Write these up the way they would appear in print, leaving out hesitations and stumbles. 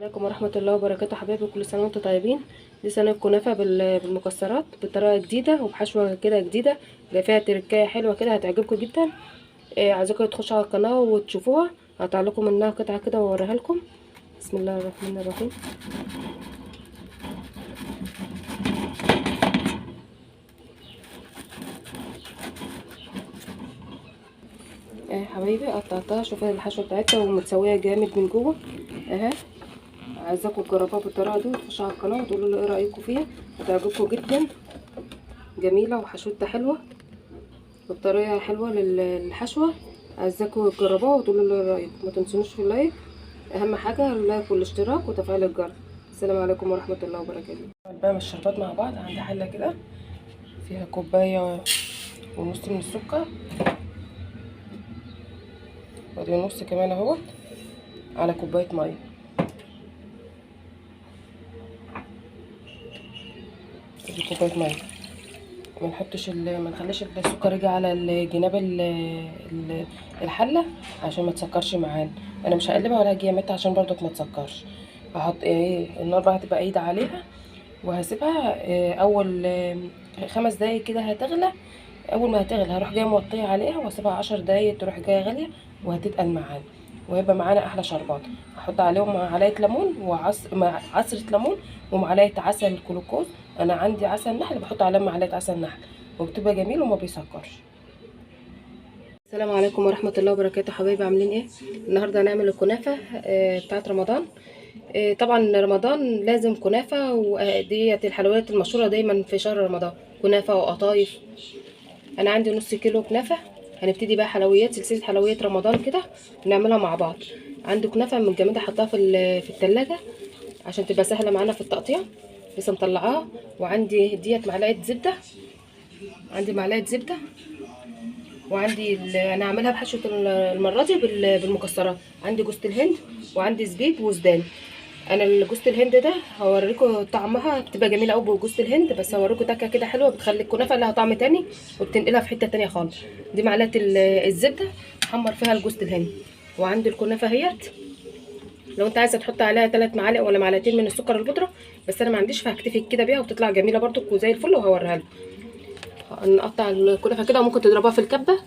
عليكم ورحمة الله وبركاته حبايبي، كل سنة وانتم طيبين. دي صينية كنافة بالمكسرات بطريقة جديدة وبحشوة كده جديدة، ده فيها تركاية حلوة كده هتعجبكم جدا. عايزاكم تخشوا على القناة وتشوفوها، هقطع لكم منها قطعة كده واوريها لكم. بسم الله الرحمن الرحيم. حبايبي قطعتها، شوفوا الحشوة بتاعتها ومتسوية جامد من جوه اهي. عايزاكم تجربوها بالطريقة دي وتخشوا على القناة وتقولوا لي ايه رايكم فيها، هتعجبكم جدا. جميلة وحشوتها حلوة وبطريقة حلوة للحشوه. عايزاكم تجربوها وتقولوا لي ايه رايكم. ما تنسونوش في ال like، اهم حاجة ال like والاشتراك وتفعيل الجرس. السلام عليكم ورحمة الله وبركاته. بقى الشربات مع بعض. عندي حله كده فيها كوباية ونص من السكر، وادي نص كمان اهوت على كوباية مية. دي كوباية مية. ما نحطش ما نخليش السكر يجي على الجناب الحلة عشان ما تسكرش معانا. انا مش هقلبها ولا هجي يمتها عشان برضك ما تسكرش. هحط ايه النار بقى هتبقى بعيدة عليها، وهسيبها اول 5 دقايق كده هتغلى. اول ما هتغلى هروح جاية موطيه عليها واسيبها 10 دقايق تروح جاية غالية وهتتقل معانا، وهيبقى معانا احلى شربات. هحط عليهم معلقه ليمون مع عصره ليمون ومعلقة عسل كلوكوز. انا عندي عسل نحل بحط عليهم معلقه عسل نحل وبتبقى جميل وما بيسكرش. السلام عليكم ورحمة الله وبركاته حبايبي، عاملين ايه؟ النهارده هنعمل الكنافه بتاعه رمضان. طبعا رمضان لازم كنافه، وديت الحلويات المشهورة دايما في شهر رمضان، كنافه وقطايف. انا عندي نص كيلو كنافه. هنبتدي بقى حلويات، سلسلة حلويات رمضان كده نعملها مع بعض. عندي كنافه من الجميده حطاها في التلاجة عشان تبقى سهلة معانا في التقطيع، لسه مطلعاها. وعندي ديت معلقه زبدة، عندي معلقه زبدة، وعندي انا هعملها بحشوه المرة دي بالمكسرات. عندي جوزة الهند وعندي زبيب وزدان. انا جوزة الهند ده هوريكم طعمها، بتبقى جميلة قوي بجوزة الهند، بس هوريكم تكه كده حلوة بتخلي الكنافه لها طعم تاني وبتنقلها في حتة تانية خالص. دي معلقه الزبدة حمر فيها جوزة الهند. وعندي الكنافه اهيت، لو انت عايزه تحط عليها 3 معالق ولا معلقتين من السكر البودره، بس انا ما عنديش فهكتفي كده بيها وبتطلع جميلة برضو وزي الفل وهوريها لكم. نقطع الكنافه كده وممكن تضربها في الكبه،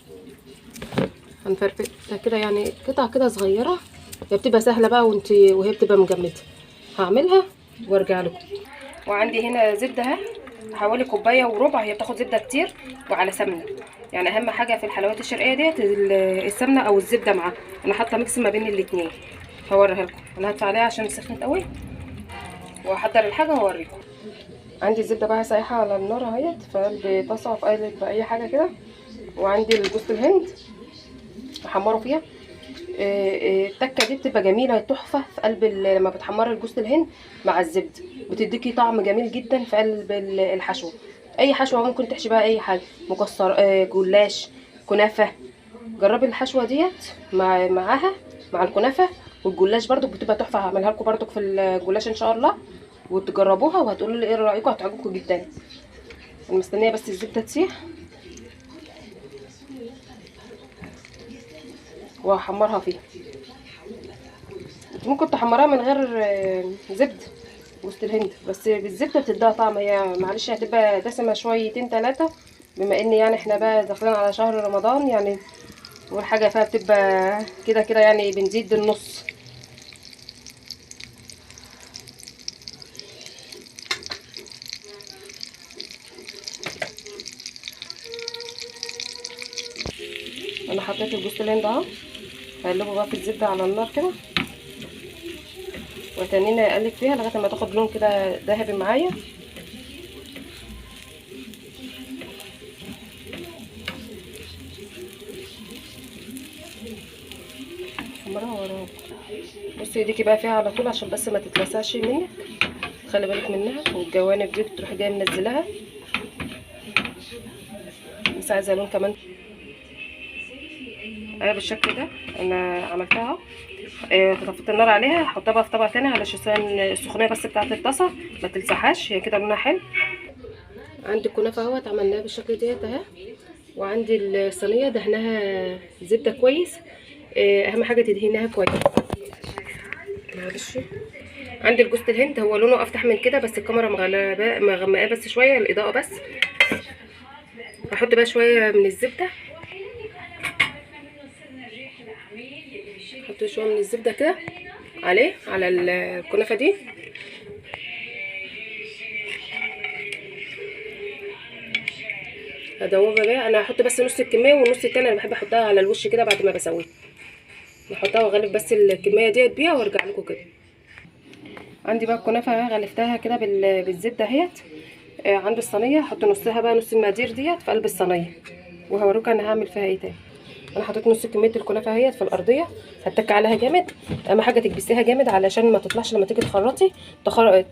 هنفرفتها كده يعني قطع كده صغيرة، هي بتبقى سهلة بقى وانت وهي بتبقى مجمده. هعملها وارجع لكم. وعندي هنا زبدة اهي حوالي كوباية وربع، هي بتاخد زبدة كتير، وعلى سمنه. يعني اهم حاجة في الحلويات الشرقية ديت السمنة او الزبدة معاها. انا حاطه mix ما بين الاثنين، هوريها لكم. انا هدفع عليها عشان سخنت قوي، واحضر الحاجة واوريكم. عندي الزبدة بقى سايحه على النار اهيت في قلب طاسه في قلب اي حاجة كده. وعندي جوزة الهند احمره فيها. التكه دي بتبقى جميلة تحفة في قلب لما بتحمري جوزة الهند مع الزبدة، بتديكي طعم جميل جدا في قلب الحشوه. اي حشوه ممكن تحشي بقى اي حاجة، مكسر، جلاش، كنافه. جربي الحشوه ديت معاها مع الكنافه والجلاش برضو بتبقى تحفة. هعملها لكم برضو في الجلاش ان شاء الله وتجربوها وهتقولوا لي ايه رايكم، هتعجبكم جدا. انا مستنيه بس الزبدة تسيح وهحمرها فيها. ممكن تحمرها من غير زبدة جوزة الهند، بس بالزبده بتديها طعم. هي معلش هتبقى دسمة شويتين ثلاثة، بما ان يعني احنا بقى داخلين على شهر رمضان يعني، والحاجة فيها بتبقى كده كده يعني بنزيد النص. انا حطيت الجوز الهند اهو، هقلبه بقى في الزبدة على النار كده، وتنينا اقلب فيها لغاية ما تاخد لون كده ذهبي معايا. بصي ايديكي بقى فيها على طول عشان بس ما تتلسعش منك، خلي بالك منها. والجوانب دي تروحي جاية منزلاها، بس عايزه لون كمان. ايوه بالشكل ده انا عملتها. طفيت النار عليها، هحطها بقى في طبق تاني علشان السخونيه بس بتاعه الطاسه ما تلسعهاش، هي كده لونها حلو. عندي الكنافه اهوت عملناها بالشكل ديت اهي. وعندي الصينية دهناها زبدة كويس، اهم حاجة تدهنيها كويس. معلش عندي الجوز الهند هو لونه افتح من كده، بس الكاميرا مغمقاه بس شوية، الاضاءة بس. هحط بقى شوية من الزبدة، احط شوية من الزبدة كده عليه على الكنافه دي. هدوبها بقى. انا هحط بس نص الكمية، والنص التاني انا بحب احطها على الوش كده بعد ما بسويها. نحطها واغلف بس الكمية ديت بيها وارجع لكم كده. عندي بقى الكنافه غلفتها كده بالزبده اهيت. عند الصينية هحط نصها بقى، نص المقادير ديت في قلب الصينية، وهوريكم انا هعمل فيها ايه تاني. انا حطيت نص كمية الكنافه اهيت في الارضية، هتك عليها جامد. اهم حاجة تكبسيها جامد علشان ما تطلعش لما تيجي تخرطي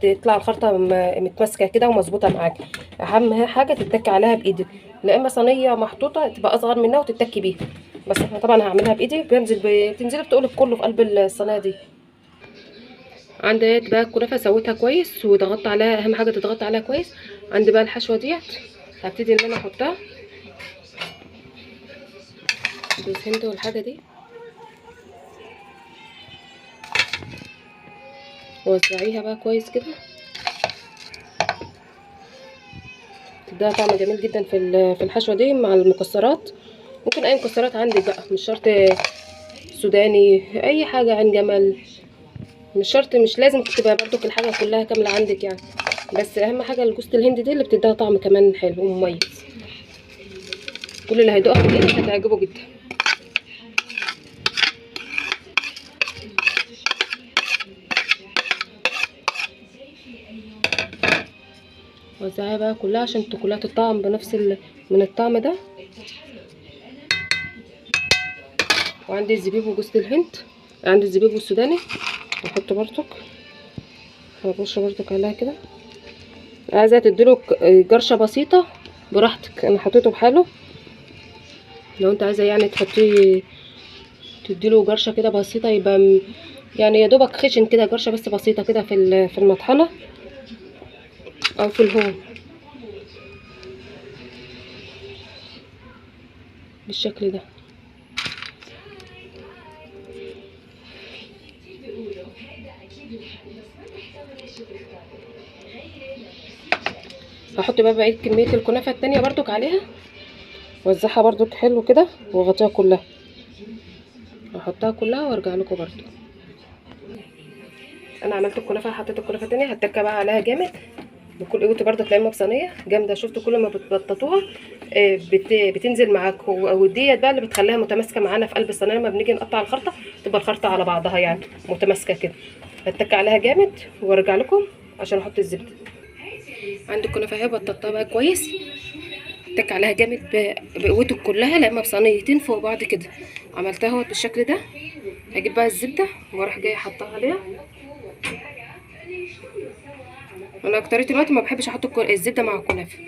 تطلع الخرطة متماسكة كده ومظبوطه معاكي. اهم حاجة تتك عليها بايدك، لا اما صينية محطوطة تبقى اصغر منها وتتكي بيها، بس احنا طبعا هعملها بايدي. بتنزلي بتقلب كله في قلب الصينية دي. عندي بقى الكنافه سويتها كويس وضغطت عليها، اهم حاجة تضغط عليها كويس. عندي بقى الحشوه ديت هبتدي ان انا احطها جوز هند والحاجة دي، وزعيها بقى كويس كده، تديها طعم جميل جدا في الحشوه دي مع المكسرات. ممكن اي مكسرات عندك بقى، مش شرط سوداني، اي حاجة، عين جمل، مش شرط، مش لازم تبقى برضو الحاجة كلها كاملة عندك يعني، بس اهم حاجة الجوز الهند دي اللي بتديها طعم كمان حلو ومميز. كل اللي هيدوقها من ايدك هتعجبه جدا. وزعها بقى كلها عشان كلها تطعم بنفس من الطعم ده. وعندي الزبيب وجوز الهند، عندي الزبيب والسوداني احط برضك، هرش برضك عليها كده. عايزه تديله جرشه بسيطة براحتك، انا حطيته بحاله. لو انت عايزه يعني تحطيه تديله جرشه كده بسيطة، يبقى يعني يا دوبك خشن كده، جرشه بس بسيطة كده في المطحنه او في الهون بالشكل ده. هحط بقى بقية كمية الكنافه التانية برضك عليها، وزعها برضك حلو كده واغطيها كلها. هحطها كلها وارجع لكم برضك. انا عملت الكنافه، حطيت الكنافه التانية، هتك بقى عليها جامد بكل قوتي برضك، لما بصينيه جامدة. شفتوا كل ما بتبططوها بتنزل معاك، وديت بقى اللي بتخليها متماسكة معانا في قلب الصينية. لما بنيجي نقطع الخرطة تبقى الخرطة على بعضها يعني متماسكة كده. هتك عليها جامد وارجع لكم عشان احط الزبدة. عندي الكنافه اهي بططتها بقى كويس، اتك عليها جامد بقوته كلها، لما بصينيتين فوق بعض كده عملتها اهوت بالشكل ده. هجيب بقى الزبدة واروح جاية حطها عليها. انا اكتريت الوقت ما بحبش احط الزبدة مع الكنافه.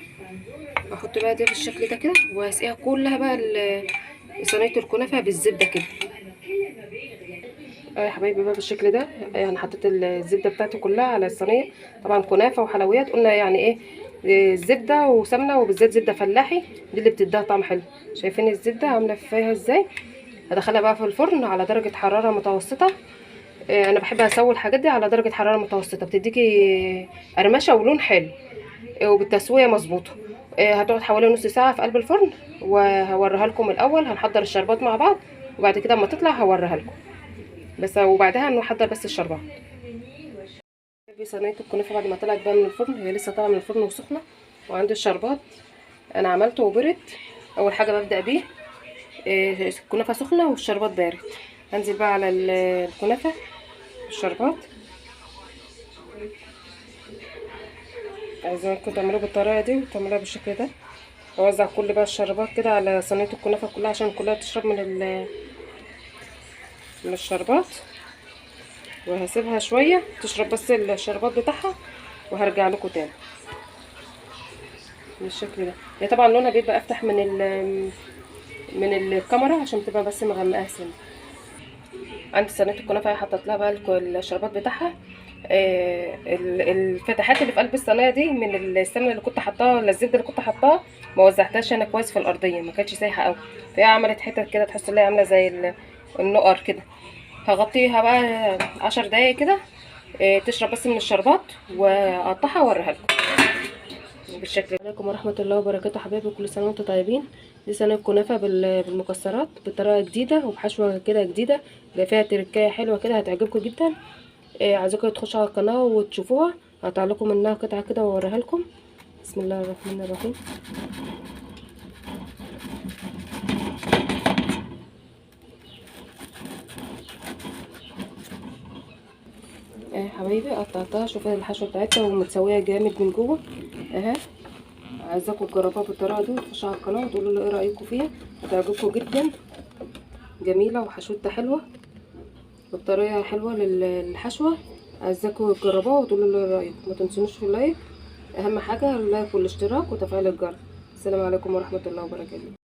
احط بقى ده بالشكل ده كده، واسقيها كلها بقى صينية الكنافه بالزبده كده. يا حبايبي بقى بالشكل ده يعني حطيت الزبدة بتاعتي كلها على الصينية. طبعا كنافه وحلويات قلنا يعني ايه، زبدة وسمنه، وبالذات زبدة فلاحي دي اللي بتديها طعم حلو. شايفين الزبدة عامله فيها ازاي؟ هدخلها بقى في الفرن على درجه حرارة متوسطه. انا بحب اسوي الحاجات دي على درجه حرارة متوسطه، بتديكي قرمشه ولون حلو وبالتسويه مظبوطة. هتقعد حوالي نص ساعة في قلب الفرن، وهوريها لكم. الاول هنحضر الشربات مع بعض، وبعد كده اما تطلع هوريها لكم بس، وبعدها نحضر بس الشربات. في صينية الكنافه بعد ما طلعت بقى من الفرن، هي لسه طالعه من الفرن وسخنه. وعندي الشربات انا عملته وبرد. اول حاجة ببدا بيه الكنافه سخنة والشربات بارد. هنزل بقى على الكنافه الشربات. عايزاكم تعملوه بالطريقة دي وتعملوها بالشكل ده. اوزع كل بقى الشربات كده على صينية الكنافه كلها عشان كلها تشرب من الشربات. وهسيبها شوية تشرب بس الشربات بتاعها، وهرجع لكم تاني بالشكل ده. هي طبعا لونها بيبقى افتح من الكاميرا عشان تبقى بس مغمقاها سنة. عندي صينية الكنافه حطيت لها بقى الشربات بتاعها. الفتحات اللي في قلب الصينية دي من السمنة اللي كنت حطاها ولا الزبدة اللي كنت حطاها، ما وزعتهاش انا كويس في الارضية، ما كانتش سايحه قوي، فهي عملت حتت كده تحس ان هي عامله زي النقر كده. هغطيها بقى 10 دقايق كده تشرب بس من الشربات، واقطعها واوريها لكم بالشكل. عليكم ورحمة الله وبركاته حبايبي، كل سنة وانتم طيبين. دي صينية كنافه بالمكسرات بطريقة جديدة وبحشوه كده جديدة، فيها تركايه حلوة كده هتعجبكم جدا. عايزاكم تخشوا على القناة وتشوفوها، هقطع لكم منها قطعه كده واوريها لكم. بسم الله الرحمن الرحيم. حبايبي قطعتها، شوفوا الحشوه بتاعتها ومتسويه جامد من جوه اهي. عايزاكم تجربوها بالطريقة دي وتخشوا على القناة وتقولوا لي ايه رايكم فيها، هتعجبكم جدا، جميلة وحشوتها حلوة وبطريقة حلوة للحشوه. عايزاكم تجربوها وتقولوا لي ايه رايكم، ما تنسونوش في ال like، اهم حاجة ال like والاشتراك وتفعيل الجرس. السلام عليكم ورحمة الله وبركاته.